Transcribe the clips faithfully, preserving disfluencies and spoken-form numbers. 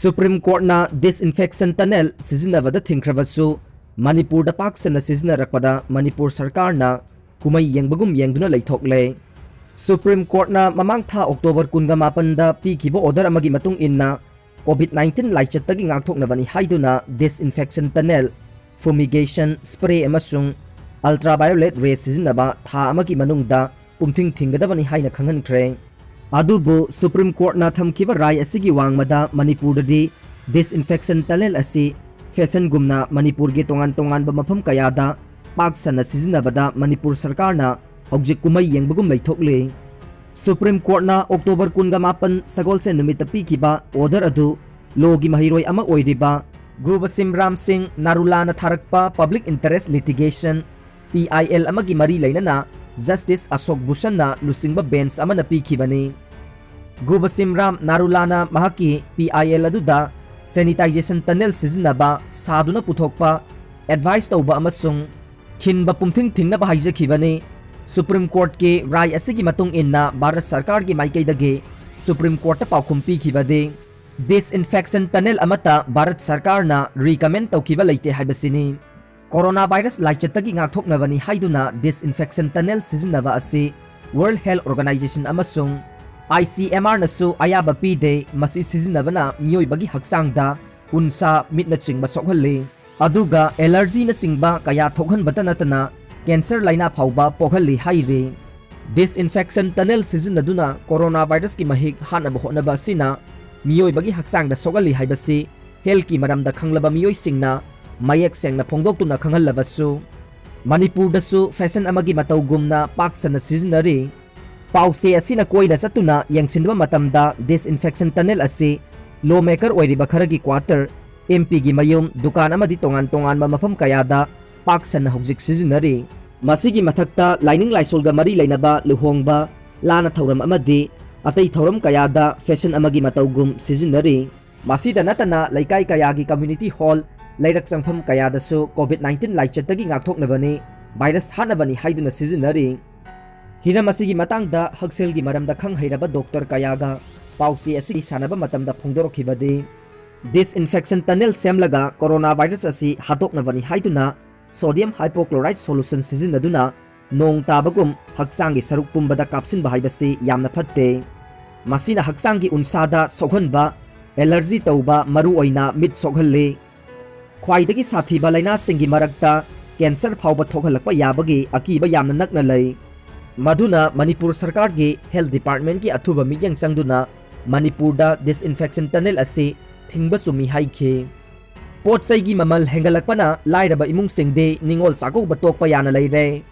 Supreme ꯀꯣꯔꯠꯅ disinfection tunnel ꯁꯤꯖꯤꯟꯅꯕꯗ ꯊꯤꯡꯈ꯭ꯔꯕꯁꯨ, ꯃꯅꯤꯄꯨꯔꯗ ꯄꯥꯛ ꯁꯟꯅ ꯁꯤꯖꯤꯟꯅꯔꯛꯄꯗ ꯃꯅꯤꯄꯨꯔ ꯁꯔꯀꯥꯔꯅ ꯀꯨꯝꯍꯩ ꯌꯦꯡꯕꯒꯨꯝ ꯌꯦꯡꯗꯨꯅ ꯂꯩꯊꯣꯛꯂꯦ꯫ ꯁꯨꯄ꯭ꯔꯤꯝ ꯀꯣꯔꯠꯅ ꯃꯃꯥꯡ ꯊꯥ ꯑꯣꯛꯇꯣꯕꯔ ꯀꯨꯟꯒ ꯃꯥꯄꯟꯗ ꯄꯤꯈꯤꯕ order ꯑꯃꯒꯤ ꯃꯇꯨꯡ ꯏꯟꯅ, COVID nineteen ꯂꯥꯏꯆꯠꯇꯒꯤ ꯉꯥꯛꯊꯣꯛꯅꯕꯅꯤ ꯍꯥꯏꯗꯨꯅ disinfection tunnel, fumigation spray ꯑꯃꯁꯨꯡ ultraviolet ray ꯁꯤꯖꯤꯟꯅꯕ ꯊꯥ ꯑꯃꯒꯤ ꯃꯅꯨꯡꯗ ꯄꯨꯝꯊꯤꯡ ꯊꯤꯡꯒꯗꯕꯅꯤ ꯍꯥꯏꯅ ꯈꯪꯍꯟꯈ꯭ꯔꯦ꯫ ꯑꯗꯨꯕꯨ ꯁꯨꯄ꯭ꯔꯤꯝ ꯀꯣꯔꯠꯅ ꯊꯝꯈꯤꯕ ꯔꯥꯏ ꯑꯁꯤꯒꯤ ꯋꯥꯡꯃꯗ ꯃꯅꯤꯄꯨꯔꯗꯗꯤ disinfection tunnel ꯑꯁꯤ ꯐꯦꯁꯟꯒꯨꯝꯅ ꯃꯅꯤꯄꯨꯔꯒꯤ ꯇꯣꯉꯥꯟ ꯇꯣꯉꯥꯟꯕ ꯃꯐꯝ ꯀꯌꯥꯗ ꯄꯥꯛ ꯁꯟꯅ ꯁꯤꯖꯤꯟꯅꯕꯗ ꯃꯅꯤꯄꯨꯔ ꯁꯔꯀꯥꯔꯅ ꯍꯧꯖꯤꯛ ꯀꯨꯝꯍꯩ ꯌꯦꯡꯕꯒꯨꯝ ꯂꯩꯊꯣꯛꯂꯤ꯫ ꯁꯨꯄ꯭ꯔꯤꯝ ꯀꯣꯔꯠꯅ ꯑꯣꯛꯇꯣꯕꯔ ꯀꯨꯟꯒ ꯃꯥꯄꯟ ꯁꯒꯣꯜꯁꯦꯟ ꯅꯨꯃꯤꯠꯇ ꯄꯤꯈꯤꯕ order ꯑꯗꯨ ꯂꯣꯒꯤ ꯃꯍꯩꯔꯣꯏ ꯑꯃ ꯑꯣꯏꯔꯤꯕ ꯒꯨꯕꯁꯤꯝ ꯔꯥꯝ ꯁꯤꯡ ꯅꯥꯔꯨꯂꯥꯅ ꯊꯥꯔꯛꯄ public interest litigation, P I L ꯑꯃꯒꯤ ꯃꯔꯤ ꯂꯩꯅꯅ Justice ꯑꯁꯣꯛ ꯚꯨꯁꯟꯅ ꯂꯨꯆꯤꯡꯕ bench ꯑꯃꯅ ꯄꯤꯈꯤꯕꯅꯤ꯫ ꯒꯨꯕꯁꯤꯝ ꯔꯥꯝ ꯅꯥꯔꯨꯂꯥꯅ ꯃꯍꯥꯛꯀꯤ P I L ꯑꯗꯨꯗ sanitization tunnel ꯁꯤꯖꯤꯟꯅꯕ ꯁꯥꯗꯨꯅ ꯄꯨꯊꯣꯛꯄ, advise ꯇꯧꯕ ꯑꯃꯁꯨꯡ ꯊꯤꯟꯕ ꯄꯨꯝꯊꯤꯡ ꯊꯤꯡꯅꯕ ꯍꯥꯏꯖꯈꯤꯕꯅꯤ꯫ ꯁꯨꯄ꯭ꯔꯤꯝ ꯀꯣꯔꯠꯀꯤ ꯔꯥꯏ ꯑꯁꯤꯒꯤ ꯃꯇꯨꯡ ꯏꯟꯅ ꯚꯥꯔꯠ ꯁꯔꯀꯥꯔꯒꯤ ꯃꯥꯏꯀꯩꯗꯒꯤ ꯁꯨꯄ꯭ꯔꯤꯝ ꯀꯣꯔꯠꯇ ꯄꯥꯎꯈꯨꯝ ꯄꯤꯈꯤꯕꯗꯤ, disinfection tunnel ꯑꯃꯠꯇ ꯚꯥꯔꯠ ꯁꯔꯀꯥꯔꯅ recommend ꯇꯧꯈꯤꯕ ꯂꯩꯇꯦ ꯍꯥꯏꯕꯁꯤꯅꯤ꯫ ꯀꯣꯔꯣꯅꯥ ꯚꯥꯏꯔꯁ ꯂꯥꯏꯆꯠꯇꯒꯤ ꯉꯥꯛꯊꯣꯛꯅꯕꯅꯤ ꯍꯥꯏꯗꯨꯅ disinfection tunnel ꯁꯤꯖꯤꯟꯅꯕ ꯑꯁꯤ World Health Organization ꯑꯃꯁꯨꯡ I C M R ꯅꯁꯨ ꯑꯌꯥꯕ ꯄꯤꯗꯦ, ꯃꯁꯤ ꯁꯤꯖꯤꯟꯅꯕꯅ ꯃꯤꯑꯣꯏꯕꯒꯤ ꯍꯛꯆꯥꯡꯗ ꯎꯟꯁꯥ, ꯃꯤꯠꯅꯆꯤꯡꯕ ꯁꯣꯛꯍꯜꯂꯤ, ꯑꯗꯨꯒ allergy ꯅꯆꯤꯡꯕ ꯀꯌꯥ ꯊꯣꯛꯍꯟꯕꯇ ꯅꯠꯇꯅ cancer ꯂꯥꯏꯅꯥ ꯐꯥꯎꯕ ꯄꯣꯛꯍꯜꯂꯤ ꯍꯥꯏꯔꯤ꯫ Disinfection tunnel ꯁꯤꯖꯤꯟꯅꯗꯨꯅ ꯀꯣꯔꯣꯅꯥ ꯚꯥꯏꯔꯁꯀꯤ ꯃꯍꯤꯛ ꯍꯥꯠꯅꯕ ꯍꯣꯠꯅꯕ ꯑꯁꯤꯅ ꯃꯤꯑꯣꯏꯕꯒꯤ ꯍꯛꯆꯥꯡꯗ ꯁꯣꯛꯍꯜꯂꯤ ꯍꯥꯏꯕꯁꯤ health ꯀꯤ ꯃꯔꯝꯗ ꯈꯪꯂꯕ ꯃꯤꯑꯣꯏꯁꯤꯡꯅ ꯃꯌꯦꯛ ꯁꯦꯡꯅ ꯐꯣꯡꯗꯣꯛꯇꯨꯅ ꯈꯪꯍꯜꯂꯕꯁꯨ, ꯃꯅꯤꯄꯨꯔꯗꯁꯨ ꯐꯦꯁꯟ ꯑꯃꯒꯤ ꯃꯇꯧꯒꯨꯝꯅ ꯄꯥꯛ ꯁꯟꯅ ꯁꯤꯖꯤꯟꯅꯔꯤ꯫ ꯄꯥꯎꯆꯦ ꯑꯁꯤꯅ ꯀꯣꯏꯅ ꯆꯠꯇꯨꯅ ꯌꯦꯡꯁꯤꯟꯕ ꯃꯇꯝꯗ disinfection tunnel ꯑꯁꯤ law maker ꯑꯣꯏꯔꯤꯕ ꯈꯔꯒꯤ quarter, M P ꯒꯤ ꯃꯌꯨꯝ, ꯗꯨꯀꯥꯟ ꯑꯃꯗꯤ ꯇꯣꯉꯥꯟ ꯇꯣꯉꯥꯟꯕ ꯃꯐꯝ ꯀꯌꯥꯗ ꯄꯥꯛ ꯁꯟꯅ ꯍꯧꯖꯤꯛ ꯁꯤꯖꯤꯟꯅꯔꯤ꯫ ꯃꯁꯤꯒꯤ ꯃꯊꯛꯇ ꯂꯥꯏꯅꯤꯡ ꯂꯥꯏꯁꯣꯜꯒ ꯃꯔꯤ ꯂꯩꯅꯕ ꯂꯨꯍꯣꯡꯕ, ꯂꯥꯟꯅ ꯊꯧꯔꯝ ꯑꯃꯗꯤ ꯑꯇꯩ ꯊꯧꯔꯝ ꯀꯌꯥꯗ ꯐꯦꯁꯟ ꯑꯃꯒꯤ ꯃꯇꯧꯒꯨꯝ ꯁꯤꯖꯤꯟꯅꯔꯤ꯫ ꯃꯁꯤꯗ ꯅꯠꯇꯅ ꯂꯩꯀꯥꯏ ꯀꯌꯥꯒꯤ community hall, ꯂꯩꯔꯛ ꯆꯪꯐꯝ ꯀꯌꯥꯗꯁꯨ COVID nineteen ꯂꯥꯏꯆꯠꯇꯒꯤ ꯉꯥꯛꯊꯣꯛꯅꯕꯅꯤ, ꯚꯥꯏꯔꯁ ꯍꯥꯠꯅꯕꯅꯤ ꯍꯥꯏꯗꯨꯅ ꯁꯤꯖꯤꯟꯅꯔꯤ꯫ ꯍꯤꯔꯝ ꯑꯁꯤꯒꯤ ꯃꯇꯥꯡꯗ ꯍꯛꯁꯦꯜꯒꯤ ꯃꯔꯝꯗ ꯈꯪ ꯍꯩꯔꯕ ꯗꯣꯛꯇꯔ ꯀꯌꯥꯒ ꯄꯥꯎꯆꯦ ꯑꯁꯤꯒꯤ ꯁꯥꯟꯅꯕ ꯃꯇꯝꯗ ꯐꯣꯡꯗꯣꯔꯛꯈꯤꯕꯗꯤ, Disinfection tunnel ꯁꯦꯝꯂꯒ coronavirus ꯑꯁꯤ ꯍꯥꯠꯇꯣꯛꯅꯕꯅꯤ ꯍꯥꯏꯗꯨꯅ sodium hypochlorite solution ꯁꯤꯖꯤꯟꯅꯗꯨꯅ ꯅꯣꯡ ꯇꯥꯕꯒꯨꯝ ꯍꯛꯆꯥꯡꯒꯤ ꯁꯔꯨꯛ ꯄꯨꯝꯕꯗ ꯀꯥꯞꯁꯤꯟꯕ ꯍꯥꯏꯕꯁꯤ ꯌꯥꯝꯅ ꯐꯠꯇꯦ꯫ ꯃꯁꯤꯅ ꯍꯛꯆꯥꯡꯒꯤ ꯎꯟꯁꯥꯗ ꯁꯣꯛꯍꯟꯕ, allergy ꯇꯧꯕ, ꯃꯔꯨꯑꯣꯏꯅ ꯃꯤꯠ ꯁꯣꯛꯍꯜꯂꯤ꯫ ꯈ꯭ꯋꯥꯏꯗꯒꯤ ꯁꯥꯊꯤꯕ ꯂꯥꯏꯅꯥꯁꯤꯡꯒꯤ ꯃꯔꯛꯇ cancer ꯐꯥꯎꯕ ꯊꯣꯛꯍꯜꯂꯛꯄ ꯌꯥꯕꯒꯤ ꯑꯀꯤꯕ ꯌꯥꯝꯅ ꯅꯛꯅ ꯂꯩ꯫ ꯃꯗꯨꯅ ꯃꯅꯤꯄꯨꯔ ꯁꯔꯀꯥꯔꯒꯤ health department ꯀꯤ ꯑꯊꯨꯕ ꯃꯤꯠꯌꯦꯡ ꯆꯪꯗꯨꯅ ꯃꯅꯤꯄꯨꯔꯗ disinfection tunnel ꯑꯁꯤ ꯊꯤꯡꯕ ꯆꯨꯝꯃꯤ ꯍꯥꯏꯈꯤ꯫ ꯄꯣꯠ ꯆꯩꯒꯤ ꯃꯃꯜ ꯍꯦꯟꯒꯠꯂꯛꯄꯅ ꯂꯥꯏꯔꯕ ꯏꯃꯨꯡꯁꯤꯡꯗꯤ ꯅꯤꯡꯉꯣꯜ ꯆꯥꯛꯀꯧꯕ ꯇꯣꯛꯄ ꯌꯥꯅ ꯂꯩꯔꯦ꯫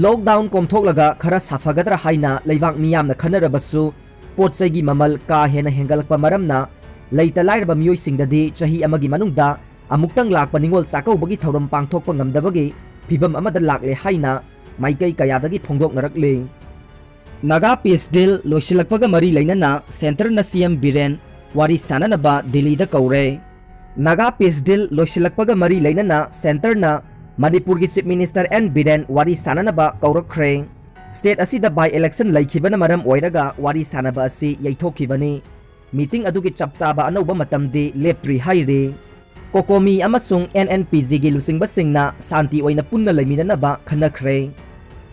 Lockdown ꯀꯣꯝꯊꯣꯛꯂꯒ ꯈꯔ ꯁꯥꯐꯒꯗ꯭ꯔꯥ ꯍꯥꯏꯅ ꯂꯩꯕꯥꯛ ꯃꯤꯌꯥꯝꯅ ꯈꯟꯅꯔꯕꯁꯨ, ꯄꯣꯠ ꯆꯩꯒꯤ ꯃꯃꯜ ꯀꯥ ꯍꯦꯟꯅ ꯍꯦꯟꯒꯠꯂꯛꯄ ꯃꯔꯝꯅ ꯂꯩꯇ ꯂꯥꯏꯔꯕ ꯃꯤꯑꯣꯏꯁꯤꯡꯗꯗꯤ ꯆꯍꯤ ꯑꯃꯒꯤ ꯃꯅꯨꯡꯗ ꯑꯃꯨꯛꯇꯪ ꯂꯥꯛꯄ ꯅꯤꯡꯉꯣꯜ ꯆꯥꯛꯀꯧꯕꯒꯤ ꯊꯧꯔꯝ ꯄꯥꯡꯊꯣꯛꯄ ꯉꯝꯗꯕꯒꯤ ꯐꯤꯚꯝ ꯑꯃꯗ ꯂꯥꯛꯂꯦ ꯍꯥꯏꯅ ꯃꯥꯏꯀꯩ ꯀꯌꯥꯗꯒꯤ ꯐꯣꯡꯗꯣꯛꯅꯔꯛꯂꯤ꯫ ꯅꯥꯒꯥ peace deal ꯂꯣꯏꯁꯤꯜꯂꯛꯄꯒ ꯃꯔꯤ ꯂꯩꯅꯅ centre ꯅ C M ꯕꯤꯔꯦꯟ ꯋꯥꯔꯤ ꯁꯥꯅꯅꯕ ꯗꯤꯜꯂꯤꯗ ꯀꯧꯔꯦ꯫ ꯅꯥꯒꯥ peace deal ꯂꯣꯏꯁꯤꯜꯂꯛꯄꯒ ꯃꯔꯤ ꯂꯩꯅꯅ centre ꯅ ꯃꯅꯤꯄꯨꯔꯒꯤ Chief Minister N ꯕꯤꯔꯦꯟ ꯋꯥꯔꯤ ꯁꯥꯅꯅꯕ ꯀꯧꯔꯛꯈ꯭ꯔꯦ꯫ State ꯑꯁꯤꯗ by election ꯂꯩꯈꯤꯕꯅ ꯃꯔꯝ ꯑꯣꯏꯔꯒ ꯋꯥꯔꯤ ꯁꯥꯅꯕ ꯑꯁꯤ ꯌꯩꯊꯣꯛꯈꯤꯕꯅꯤ꯫ Meeting ꯑꯗꯨꯒꯤ ꯆꯞ ꯆꯥꯕ ꯑꯅꯧꯕ ꯃꯇꯝꯗꯤ ꯂꯦꯞꯇ꯭ꯔꯤ ꯍꯥꯏꯔꯤ꯫ COCOMI ꯑꯃꯁꯨꯡ N N P G ꯒꯤ ꯂꯨꯆꯤꯡꯕꯁꯤꯡꯅ ꯁꯥꯟꯇꯤ ꯑꯣꯏꯅ ꯄꯨꯟꯅ ꯂꯩꯃꯤꯟꯅꯅꯕ ꯈꯟꯅꯈ꯭ꯔꯦ꯫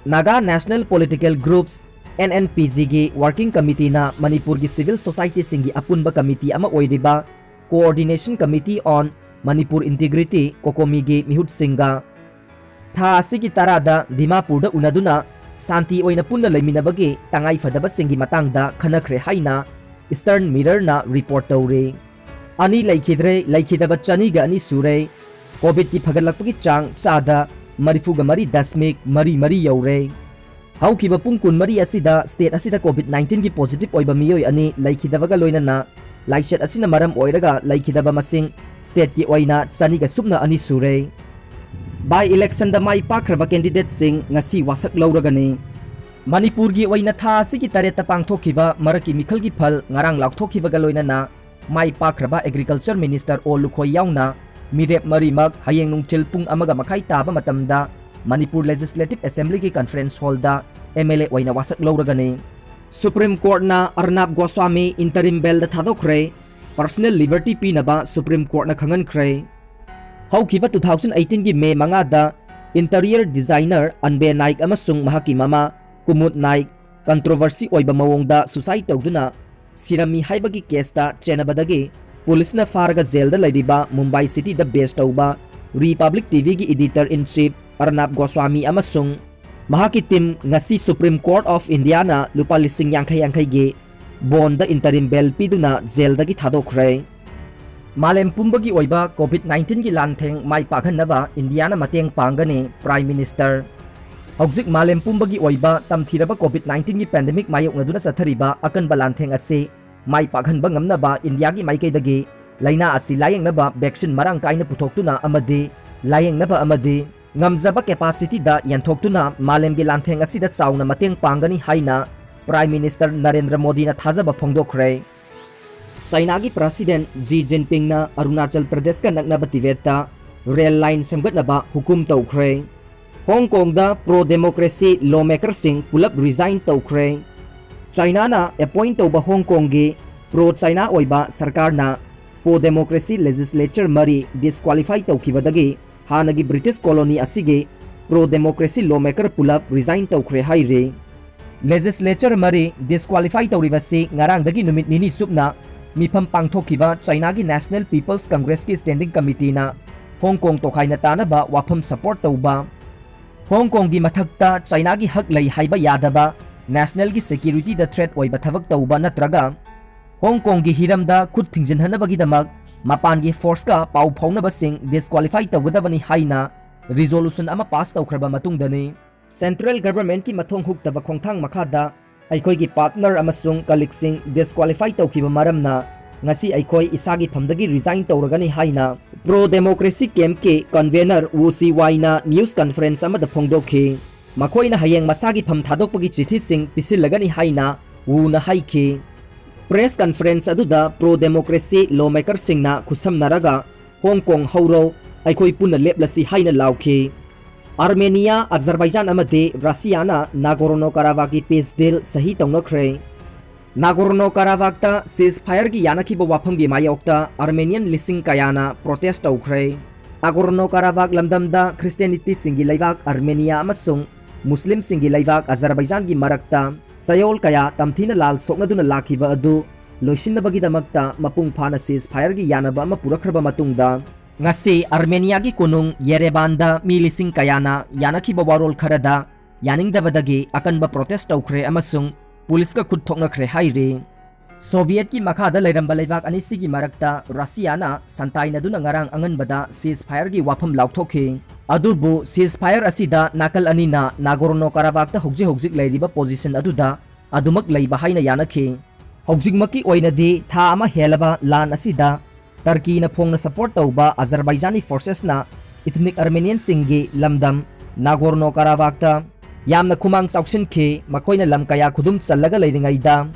Naga National Political Groups, N N P G ꯒꯤ working committee ꯅ ꯃꯅꯤꯄꯨꯔꯒꯤ civil society ꯁꯤꯡꯒꯤ ꯑꯄꯨꯟꯕ committee ꯑꯃ ꯑꯣꯏꯔꯤꯕ Coordination Committee on Manipur Integrity, COCOMI ꯒꯤ ꯃꯤꯍꯨꯠꯁꯤꯡꯒ ꯊꯥ ꯑꯁꯤꯒꯤ ꯇꯔꯥꯗ ꯗꯤꯃꯥꯄꯨꯔꯗ ꯎꯅꯗꯨꯅ ꯁꯥꯟꯇꯤ ꯑꯣꯏꯅ ꯄꯨꯟꯅ ꯂꯩꯃꯤꯟꯅꯕꯒꯤ ꯇꯉꯥꯏ ꯐꯗꯕꯁꯤꯡꯒꯤ ꯃꯇꯥꯡꯗ ꯈꯟꯅꯈ꯭ꯔꯦ ꯍꯥꯏꯅ Eastern Mirror ꯅ report ꯇꯧꯔꯤ꯫ ꯑꯅꯤ ꯂꯩꯈꯤꯗ꯭ꯔꯦ, ꯂꯩꯈꯤꯗꯕ ꯆꯅꯤꯒ ꯑꯅꯤ ꯁꯨꯔꯦ꯫ COVID ꯀꯤ ꯐꯒꯠꯂꯛꯄꯒꯤ ꯆꯥꯡ ꯆꯥꯗ ꯃꯔꯤꯐꯨꯒ ꯃꯔꯤ ꯗꯁꯃꯤꯛ ꯃꯔꯤ ꯃꯔꯤ ꯌꯧꯔꯦ꯫ ꯍꯧꯈꯤꯕ ꯄꯨꯡ ꯀꯨꯟꯃꯔꯤ ꯑꯁꯤꯗ state ꯑꯁꯤꯗ COVID nineteen ꯒꯤ positive ꯑꯣꯏꯕ ꯃꯤꯑꯣꯏ ꯑꯅꯤ ꯂꯩꯈꯤꯗꯕꯒ ꯂꯣꯏꯅꯅ ꯂꯥꯏꯆꯠ ꯑꯁꯤꯅ ꯃꯔꯝ ꯑꯣꯏꯔꯒ ꯂꯩꯈꯤꯗꯕ ꯃꯁꯤꯡ state ꯀꯤ ꯑꯣꯏꯅ ꯆꯅꯤꯒ ꯁꯨꯞꯅ ꯑꯅꯤ ꯁꯨꯔꯦ꯫ By election the my ꯄꯥꯛꯈ꯭ꯔꯕ candidate ꯁꯤꯡ ꯉꯁꯤ ꯋꯥꯁꯛ ꯂꯧꯔꯒꯅꯤ꯫ ꯃꯅꯤꯄꯨꯔꯒꯤ ꯑꯣꯏꯅ ꯊꯥ ꯑꯁꯤꯒꯤ ꯇꯔꯦꯠꯇ ꯄꯥꯡꯊꯣꯛꯈꯤꯕ ꯃꯔꯛꯀꯤ ꯃꯤꯈꯜꯒꯤ ꯐꯜ ꯉꯔꯥꯡ ꯂꯥꯎꯊꯣꯛꯈꯤꯕꯒ ꯂꯣꯏꯅꯅ ꯃꯥꯏ ꯄꯥꯛꯈ꯭ꯔꯕ Agriculture Minister O ꯂꯨꯈꯣꯏ ꯌꯥꯎꯅ ꯃꯤꯔꯦꯞ ꯃꯔꯤꯃꯛ ꯍꯌꯦꯡ ꯅꯨꯡꯊꯤꯜ ꯄꯨꯡ ꯑꯃꯒ ꯃꯈꯥꯏ ꯇꯥꯕ ꯃꯇꯝꯗ ꯃꯅꯤꯄꯨꯔ Legislative Assembly ꯒꯤ Conference Hall the M L A ꯑꯣꯏꯅ ꯋꯥꯁꯛ ꯂꯧꯔꯒꯅꯤ꯫ Supreme Court ꯅ ꯑꯔꯅꯥꯕ ꯒꯣꯁ꯭ꯋꯥꯃꯤ interim bail ꯗ ꯊꯥꯗꯣꯛꯈ꯭ꯔꯦ꯫ personal liberty ꯄꯤꯅꯕ Supreme Courtꯅ ꯈꯪꯍꯟꯈ꯭ꯔꯦ꯫ ꯍꯧꯈꯤꯕ two thousand eighteenꯒꯤ May ꯃꯉꯥꯗ interior designer ꯑꯟꯕꯦ ꯅꯥꯏꯛ ꯑꯃꯁꯨꯡ ꯃꯍꯥꯛꯀꯤ ꯃꯃꯥ ꯀꯨꯃꯨꯗ ꯅꯥꯏꯛ controversy ꯑꯣꯏꯕ ꯃꯑꯣꯡꯗ suicide ꯇꯧꯗꯨꯅ ꯁꯤꯔꯝꯃꯤ ꯍꯥꯏꯕꯒꯤ caseꯇ ꯆꯦꯟꯅꯕꯗꯒꯤ ꯄꯨꯂꯤꯁꯅ ꯐꯥꯔꯒ ꯖꯦꯜꯗ ꯂꯩꯔꯤꯕ ꯃꯨꯝꯕꯥꯏ cityꯗ base ꯇꯧꯕ Republic TVꯒꯤ editor in chief ꯑꯔꯅꯥꯕ Goswami ꯑꯃꯁꯨꯡ ꯃꯍꯥꯛꯀꯤ team ꯉꯁꯤ Supreme Court of Indiaꯅ ꯂꯨꯄꯥ ꯂꯤꯁꯤꯡ ꯌꯥꯡꯈꯩ ꯌꯥꯡꯈꯩꯒꯤ bondꯗ interim bail ꯄꯤꯗꯨꯅ ꯖꯦꯜꯗꯒꯤ ꯊꯥꯗꯣꯛꯈ꯭ꯔꯦ꯫ ꯃꯥꯂꯦꯝ ꯄꯨꯝꯕꯒꯤ ꯑꯣꯏꯕ COVID nineteenꯒꯤ ꯂꯥꯟꯊꯦꯡ ꯃꯥꯏ ꯄꯥꯛꯍꯟꯅꯕ ꯏꯟꯗꯤꯌꯥꯅ ꯃꯇꯦꯡ ꯄꯥꯡꯒꯅꯤ, Prime Minister꯫ ꯍꯧꯖꯤꯛ ꯃꯥꯂꯦꯝ ꯄꯨꯝꯕꯒꯤ ꯑꯣꯏꯕ ꯇꯝꯊꯤꯔꯕ COVID nineteenꯒꯤ pandemic ꯃꯥꯌꯣꯛꯅꯗꯨꯅ ꯆꯠꯊꯔꯤꯕ ꯑꯀꯟꯕ ꯂꯥꯟꯊꯦꯡ ꯑꯁꯤ ꯃꯥꯏ ꯄꯥꯛꯍꯟꯕ ꯉꯝꯅꯕ ꯏꯟꯗꯤꯌꯥꯒꯤ ꯃꯥꯏꯀꯩꯗꯒꯤ ꯂꯥꯏꯅꯥ ꯑꯁꯤ ꯂꯥꯌꯦꯡꯅꯕ vaccine ꯃꯔꯥꯡ ꯀꯥꯏꯅ ꯄꯨꯊꯣꯛꯇꯨꯅ ꯑꯃꯗꯤ ꯂꯥꯌꯦꯡꯅꯕ ꯑꯃꯗꯤ ꯉꯝꯖꯕ capacityꯗ ꯌꯦꯟꯊꯣꯛꯇꯨꯅ ꯃꯥꯂꯦꯝꯒꯤ ꯂꯥꯟꯊꯦꯡ ꯑꯁꯤꯗ ꯆꯥꯎꯅ ꯃꯇꯦꯡ ꯄꯥꯡꯒꯅꯤ ꯍꯥꯏꯅ Prime Minister ꯅꯔꯦꯟꯗ꯭ꯔ ꯃꯣꯗꯤꯅ ꯊꯥꯖꯕ ꯐꯣꯡꯗꯣꯛꯈ꯭ꯔꯦ꯫ ꯆꯥꯏꯅꯥꯒꯤ President Xi Jinpingꯅ ꯑꯔꯨꯅꯥꯆꯜ ꯄ꯭ꯔꯗꯦꯁꯀ ꯅꯛꯅꯕ ꯇꯤꯕꯦꯠꯇ rail line ꯁꯦꯝꯒꯠꯅꯕ ꯍꯨꯀꯨꯝ ꯇꯧꯈ꯭ꯔꯦ꯫ ꯍꯣꯡ ꯀꯣꯡꯗ pro democracy lawmakerꯁꯤꯡ ꯄꯨꯂꯞ resign ꯇꯧꯈ꯭ꯔꯦ꯫ ꯆꯥꯏꯅꯥꯅ appoint ꯇꯧꯕ ꯍꯣꯡ ꯀꯣꯡꯒꯤ pro China ꯑꯣꯏꯕ ꯁꯔꯀꯥꯔꯅ pro democracy legislature ꯃꯔꯤ disqualify ꯇꯧꯈꯤꯕꯗꯒꯤ ꯍꯥꯟꯅꯒꯤ British colony ꯑꯁꯤꯒꯤ pro democracy lawmaker ꯄꯨꯂꯞ resign ꯇꯧꯈ꯭ꯔꯦ ꯍꯥꯏꯔꯤ꯫ Legislature ꯃꯔꯤ disqualify ꯇꯧꯔꯤꯕꯁꯤ ꯉꯔꯥꯡꯗꯒꯤ ꯅꯨꯃꯤꯠ ꯅꯤꯅꯤ ꯆꯨꯞꯅ ꯃꯤꯐꯝ ꯄꯥꯡꯊꯣꯛꯈꯤꯕ ꯆꯥꯏꯅꯥꯒꯤ National People's Congressꯀꯤ standing committeeꯅ ꯍꯣꯡ ꯀꯣꯡ ꯇꯣꯈꯥꯏꯅ ꯇꯥꯅꯕ ꯋꯥꯐꯝ support ꯇꯧꯕ, ꯍꯣꯡ ꯀꯣꯡꯒꯤ ꯃꯊꯛꯇ ꯆꯥꯏꯅꯥꯒꯤ ꯍꯛ ꯂꯩ ꯍꯥꯏꯕ ꯌꯥꯗꯕ nationalꯒꯤ securityꯗ threat ꯑꯣꯏꯕ ꯊꯕꯛ ꯇꯧꯕ ꯅꯠꯇ꯭ꯔꯒ ꯍꯣꯡ ꯀꯣꯡꯒꯤ ꯍꯤꯔꯝꯗ ꯈꯨꯠ ꯊꯤꯡꯖꯤꯟꯍꯟꯅꯕꯒꯤꯗꯃꯛ ꯃꯄꯥꯟꯒꯤ forceꯀ ꯄꯥꯎ ꯐꯥꯎꯅꯕꯁꯤꯡ disqualify ꯇꯧꯒꯗꯕꯅꯤ ꯍꯥꯏꯅ resolution ꯑꯃ pass ꯇꯧꯈ꯭ꯔꯕ ꯃꯇꯨꯡꯗꯅꯤ꯫ Central governmentꯀꯤ ꯃꯊꯣꯡ ꯍꯨꯛꯇꯕ ꯈꯣꯡꯊꯥꯡ ꯃꯈꯥꯗ ꯑꯩꯈꯣꯏꯒꯤ partner ꯑꯃꯁꯨꯡ colleagueꯁꯤꯡ disqualify ꯇꯧꯈꯤꯕ ꯃꯔꯝꯅ ꯉꯁꯤ ꯑꯩꯈꯣꯏ ꯏꯁꯥꯒꯤ ꯐꯝꯗꯒꯤ resign ꯇꯧꯔꯒꯅꯤ ꯍꯥꯏꯅ pro democracy campꯀꯤ convener Wu Ziweiꯅ news conference ꯑꯃꯗ ꯐꯣꯡꯗꯣꯛꯈꯤ꯫ ꯃꯈꯣꯏꯅ ꯍꯌꯦꯡ ꯃꯁꯥꯒꯤ ꯐꯝ ꯊꯥꯗꯣꯛꯄꯒꯤ ꯆꯤꯊꯤꯁꯤꯡ ꯄꯤꯁꯤꯜꯂꯒꯅꯤ ꯍꯥꯏꯅ Wuꯅ ꯍꯥꯏꯈꯤ꯫ Press conference ꯑꯗꯨꯗ pro democracy lawmakerꯁꯤꯡꯅ ꯈꯨꯠꯁꯝꯅꯔꯒ "ꯍꯣꯡ ꯀꯣꯡ ꯍꯧꯔꯣ, ꯑꯩꯈꯣꯏ ꯄꯨꯟꯅ ꯂꯦꯞꯂꯁꯤ" ꯍꯥꯏꯅ ꯂꯥꯎꯈꯤ꯫ ꯑꯥꯔꯃꯦꯅꯤꯌꯥ, ꯑꯖꯔꯕꯥꯏꯖꯥꯟ ꯑꯃꯗꯤ ꯔꯁꯤꯌꯥꯅ ꯅꯥꯒꯣꯔꯅꯣ ꯀꯥꯔꯥꯕꯥꯛꯀꯤ peace deal ꯁꯍꯤ ꯇꯧꯅꯈ꯭ꯔꯦ꯫ ꯅꯥꯒꯣꯔꯅꯣ ꯀꯥꯔꯥꯕꯥꯛꯇ ceasefire-ꯒꯤ ꯌꯥꯅꯈꯤꯕ ꯋꯥꯐꯝꯒꯤ ꯃꯥꯌꯣꯛꯇ Armenian ꯂꯤꯁꯤꯡ ꯀꯌꯥꯅ protest ꯇꯧꯈ꯭ꯔꯦ꯫ ꯅꯥꯒꯣꯔꯅꯣ ꯀꯥꯔꯥꯕꯥꯛ ꯂꯝꯗꯝꯗ Christianity-ꯁꯤꯡꯒꯤ ꯂꯩꯕꯥꯛ Armenia ꯑꯃꯁꯨꯡ Muslim-ꯁꯤꯡꯒꯤ ꯂꯩꯕꯥꯛ Azerbaijan-ꯒꯤ ꯃꯔꯛꯇ ꯆꯌꯣꯜ ꯀꯌꯥ ꯇꯝꯊꯤꯅ ꯂꯥꯜ ꯁꯣꯛꯅꯗꯨꯅ ꯂꯥꯛꯈꯤꯕ ꯑꯗꯨ ꯂꯣꯏꯁꯤꯟꯅꯕꯒꯤꯗꯃꯛꯇ ꯃꯄꯨꯡ ꯐꯥꯅ ceasefire-ꯒꯤ ꯌꯥꯅꯕ ꯑꯃ ꯄꯨꯔꯛꯈ꯭ꯔꯕ ꯃꯇꯨꯡꯗ, ꯉꯁꯤ Armenia-ꯒꯤ ꯀꯣꯅꯨꯡ Yerevan-ꯗ ꯃꯤ ꯂꯤꯁꯤꯡ ꯀꯌꯥꯅ ꯌꯥꯅꯈꯤꯕ ꯋꯥꯔꯣꯜ ꯈꯔꯗ ꯌꯥꯅꯤꯡꯗꯕꯗꯒꯤ ꯑꯀꯟꯕ protest ꯇꯧꯈ꯭ꯔꯦ ꯑꯃꯁꯨꯡ police-ꯀ ꯈꯨꯠ ꯊꯣꯛꯅꯈ꯭ꯔꯦ ꯍꯥꯏꯔꯤ꯫ Soviet-ꯀꯤ ꯃꯈꯥꯗ ꯂꯩꯔꯝꯕ ꯂꯩꯕꯥꯛ ꯑꯅꯤꯁꯤꯒꯤ ꯃꯔꯛꯇ Russia-ꯅ ꯁꯟꯇꯥꯏꯅꯗꯨꯅ ꯉꯔꯥꯡ ꯑꯉꯟꯕꯗ ceasefire-ꯒꯤ ꯋꯥꯐꯝ ꯂꯥꯎꯊꯣꯛꯈꯤ꯫ ꯑꯗꯨꯕꯨ ceasefire ꯑꯁꯤꯗ ꯅꯥꯀꯜ ꯑꯅꯤꯅ ꯅꯥꯒꯣꯔꯅꯣ ꯀꯥꯔꯥꯕꯥꯛꯇ ꯍꯧꯖꯤꯛ ꯍꯧꯖꯤꯛ ꯂꯩꯔꯤꯕ position ꯑꯗꯨꯗ ꯑꯗꯨꯃꯛ ꯂꯩꯕ ꯍꯥꯏꯅ ꯌꯥꯅꯈꯤ꯫ ꯍꯧꯖꯤꯛꯃꯛꯀꯤ ꯑꯣꯏꯅꯗꯤ ꯊꯥ ꯑꯃ ꯍꯦꯜꯂꯕ ꯂꯥꯟ ꯑꯁꯤꯗ Turkey-ꯅ ꯐꯣꯡꯅ support ꯇꯧꯕ Azerbaijan-ꯒꯤ forces-ꯅ ethnic Armenian-ꯁꯤꯡꯒꯤ ꯂꯝꯗꯝ ꯅꯥꯒꯣꯔꯅꯣ ꯀꯥꯔꯥꯕꯥꯛꯇ ꯌꯥꯝꯅ ꯈꯨꯃꯥꯡ ꯆꯥꯎꯁꯤꯟꯈꯤ꯫ ꯃꯈꯣꯏꯅ ꯂꯝ ꯀꯌꯥ ꯈꯨꯗꯨꯝ ꯆꯜꯂꯒ ꯂꯩꯔꯤꯉꯩꯗ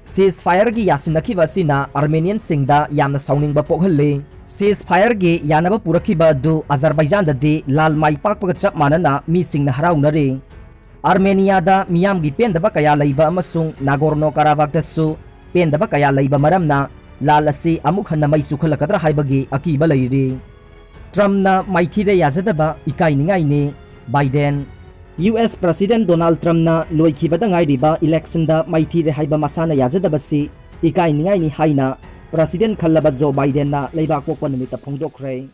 ceasefire-ꯒꯤ ꯌꯥꯁꯤꯟꯅꯈꯤꯕ ꯑꯁꯤꯅ Armenian-ꯁꯤꯡꯗ ꯌꯥꯝꯅ ꯁꯥꯎꯅꯤꯡꯕ ꯄꯣꯛꯍꯜꯂꯤ꯫ Ceasefire-ꯒꯤ ꯌꯥꯅꯕ ꯄꯨꯔꯛꯈꯤꯕ ꯑꯗꯨ Azerbaijan-ꯗꯗꯤ ꯂꯥꯜ ꯃꯥꯏ ꯄꯥꯛꯄꯒ ꯆꯞ ꯃꯥꯟꯅꯅ ꯃꯤꯁꯤꯡꯅ ꯍꯔꯥꯎꯅꯔꯤ꯫ Armenia-ꯗ ꯃꯤꯌꯥꯝꯒꯤ ꯄꯦꯟꯗꯕ ꯀꯌꯥ ꯂꯩꯕ ꯑꯃꯁꯨꯡ ꯅꯥꯒꯣꯔꯅꯣ ꯀꯥꯔꯥꯕꯥꯛꯇꯁꯨ ꯄꯦꯟꯗꯕ ꯀꯌꯥ ꯂꯩꯕ ꯃꯔꯝꯅ ꯂꯥꯜ ꯑꯁꯤ ꯑꯃꯨꯛ ꯍꯟꯅ ꯃꯩ ꯆꯨꯈꯠꯂꯛꯀꯗ꯭ꯔꯥ ꯍꯥꯏꯕꯒꯤ ꯑꯀꯤꯕ ꯂꯩꯔꯤ꯫ Trump-ꯅ ꯃꯥꯏꯊꯤꯔꯦ ꯌꯥꯖꯗꯕ ꯏꯀꯥꯏꯅꯤꯡꯉꯥꯏꯅꯤ, Biden꯫ U S President Donald Trump-ꯅ ꯂꯣꯏꯈꯤꯕꯗ ꯉꯥꯏꯔꯤꯕ election-ꯗ ꯃꯥꯏꯊꯤꯔꯦ ꯍꯥꯏꯕ ꯃꯁꯥꯅ ꯌꯥꯖꯗꯕꯁꯤ ꯏꯀꯥꯏꯅꯤꯡꯉꯥꯏꯅꯤ ꯍꯥꯏꯅ President ꯈꯜꯂꯕ Joe Biden-ꯅ ꯂꯩꯕꯥꯛ ꯄꯣꯛꯄ ꯅꯨꯃꯤꯠꯇ ꯐꯣꯡꯗꯣꯛꯈ꯭ꯔꯦ꯫